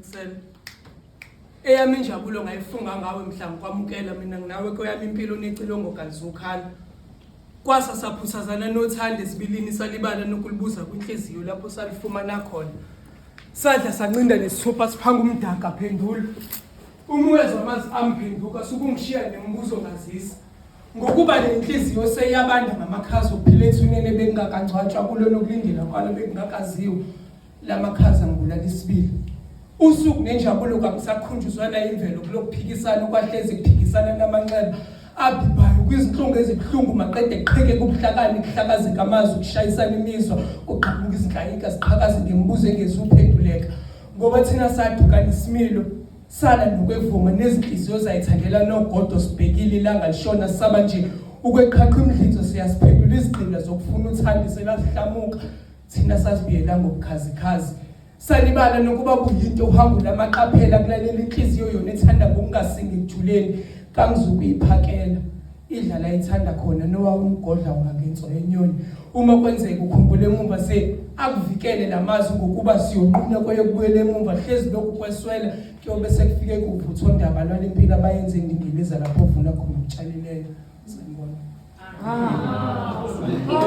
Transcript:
Sel. Eyami injabulo ngayifunga ngawe mhla ngikwamukela mina nginawe kweyami impilo necilongo kalizukhala. Kwasa saphuthazana nothando esibilini salibala nokulibuza kwinhliziyo lapho salifumana khona. Sadla sancinda nesithupha siphanga umdaka phendula. Uma uyezwa amazwi amphenduka sukungishiya nemibuzo ngazisa. Ngokuba le nhliziyo seyabanda ngamakhaza okuphila ethuneni ebekungakangcwatshwa kulo nokulindela kwalo bekungakaziwa. Lamakhaza ngibulala isibili. Usuku nenjabulo kangisakhunjuzwana imvelo kulokuphikisana okwahlezi kuphikisana namanxeba abhibhayo kwizinhlungu ezibuhlungu maqede kuqheke kubuhlakani kuhlakazeka amazwi kushayisana imizwa kuqhamuka izinhlayika ziqhakaze ngemibuzo engezuphenduleka ngoba thina sadukana isimilo sala nokwevuma nezinhliziyo zayithandela nogodo sibhekile ilanga lishona saba nje ukweqhaqha imidlinzo siyasiphendula izigqila zokufuna uthando selasihlamuka Thina sasibiyela ngobukhazikhazi. Salibala nokuba kuyinto uhambo lamaqaphela kulalela inhliziyo yona ethanda ngokungasingi ekujuleni kangizukuyiphakela. Idla la ithanda khona nowa umgodla ungangenso yenyoni. Uma kwenzeka ukhumbule emumva se akuvikele lamazwi ngokuba siyonqunywa kweyokubuyela emumva hlezi lokhu kweswela kuyobe sekufike kuvuthondaba lwalempilo abayenze indingiliza lapho uvuna khona okutshalileyo. Sanibona. Ah.